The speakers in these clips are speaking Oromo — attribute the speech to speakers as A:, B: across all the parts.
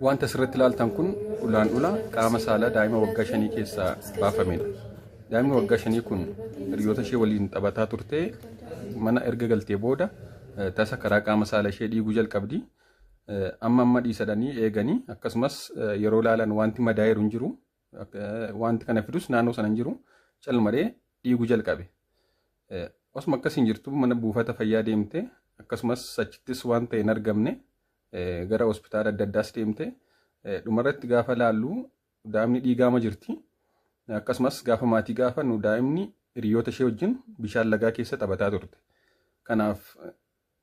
A: Wanta asirratti ilaaltan kun ulaan ula qaama saalaa daa'ima waggaa 5 keessaa baafamedha. Daa'imni waggaa 5 kun hiriyoota ishee waliin taphataa turte, mana erga galtee booda tasa karaa qaama saalaa ishee dhiiguu jalqabdi. Amma amma dhiisadhanii eeganii, akkasumas yeroo ilaalan wanti madaa'eeru hin jiru. Wanti kana fidus naannoo sana hin jiru. Calmadhee dhiiguu jalqabe. Osuma akkasiin jirtu mana buufata fayyaa deemte, akkasumas achittis waan ta'e hin argamne. Gara hospitaala adda addaas deemte. Dhumarratti gaafa laallu daa'imni dhiigaama jirti. Akkasumas gaafa maatii gaafannu, daa'imni hiriyoota ishee wajjin bishaan lagaa keessa taphataa turte. Kanaaf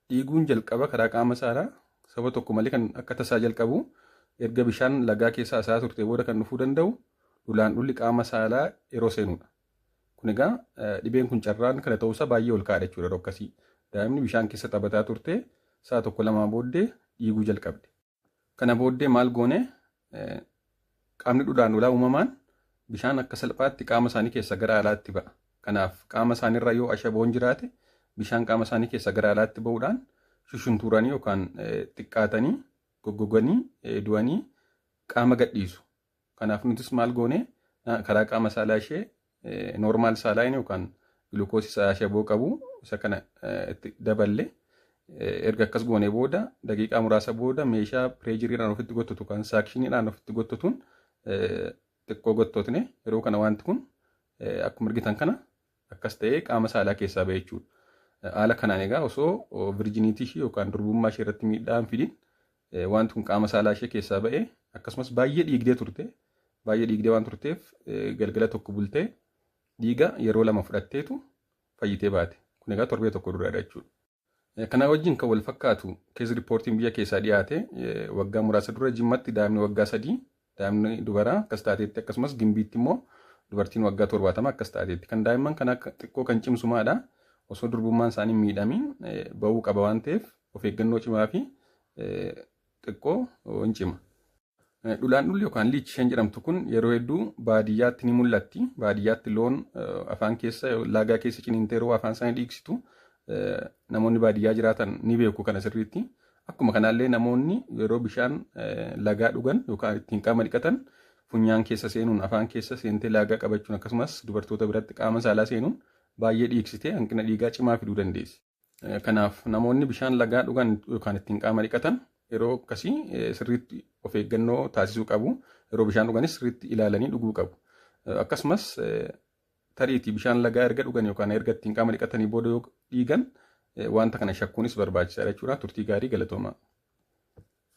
A: dhiiguun jalqaba karaa qaama saalaa saba tokko malee kan akka tasaa jalqabu, erga bishaan lagaa keessa haasa'aa turte booda kan dhufuu danda'u dhulaan dhulli qaama saalaa yeroo seenudha. Kun egaa dhibeen kun carraan kana ta'uusaa baay'ee ol ka'aadha jechuudha yeroo akkasii. Daa'imni bishaan keessa taphataa turte, sa'a tokko lamaa booddee dhiiguu jalqabde. Kana booddee maal goone? Qaamni dhudhaan dhulaa uumamaan bishaan akka salphaatti qaama isaanii keessa gara alaatti ba'a. Kanaaf qaama isaaniirra yoo ashaboon jiraate, bishaan qaama isaanii keessa gara alaatti ba'uudhaan shushuntuuranii yookaan xiqqaatanii goggoganii du'anii qaama gadhiisu. Kanaaf nutis maal goone? Karaa qaama saalaa ishee normal saline yookaan gilukoosii ashaboo qabu isa kana itti daballe. Erga akkas goone booda, daqiiqaa muraasa booda meeshaa pressureiidhaan ofitti gottotu kan suctioniidhaan ofitti gottotuun xiqqoo gottotne. Yeroo kana wanti kun akkuma argitan kana akkas ta'ee qaama saalaa keessaa ba'e jechuudha. Haala kanaan egaa osoo virginity ishee yookaan durbummaa ishee irratti miidhaa hin fidin wanti kun qaama saalaa ishee keessaa ba'e. Akkasumas baay'ee dhiigdee turte. Baay'ee dhiigdee waan turteef galgala tokko bultee dhiiga yeroo 2 fudhatteetu fayyitee baate. Kun egaa torbee tokko duradha jechuudha. Kana wajjin kan wal fakkaatu case reportiin biyya keessaa dhiyaate, waggaa muraasa dura Jimmatti daa'imni waggaa 3, daa'imni dubaraa akkas taateetti, akkasumas Gimbiitti immoo dubartiin waggaa 70 akkas taateetti. Kan daa'imman kana xiqqoo kan cimsumaadha. Osoo durbummaan isaanii miidhamiin ba'uu qaba waan ta'eef, of eeggannoo cimaa fi xiqqoo hin cima. Dhulaan dhulli yookaan leech isheen jedhamtu kun yeroo hedduu baadiyyaatti ni mul'atti. Baadiyyaatti loon afaan keessa laagaa keessa ciniintee yeroo afaan isaanii dhiigsitu namoonni baadiyyaa jiraatan ni beeku kana sirriitti. Akkuma kanaallee namoonni yeroo bishaan lagaa dhugan yookaan ittiin qaama dhiqatan funyaan keessa seenuun, afaan keessa seentee laagaa qabachuun, akkasumas dubartoota biratti qaama saalaa seenuun baay'ee dhiigsitee hanqina dhiigaa cimaa fiduu dandeessi. Kanaaf namoonni bishaan lagaa dhugan yookaan ittiin qaama dhiqatan yeroo akkasii sirriitti of eeggannoo taasisuu qabu. Yeroo bishaan dhuganis sirriitti ilaalanii dhuguu qabu. Akkasumas tariitii bishaan lagaa erga dhugan yookaan erga ittiin qaama dhiqatanii booda yoo dhiigan, wanta kana shakkuunis barbaachisaadha jechuudha. Turtii gaarii, galatoomaa.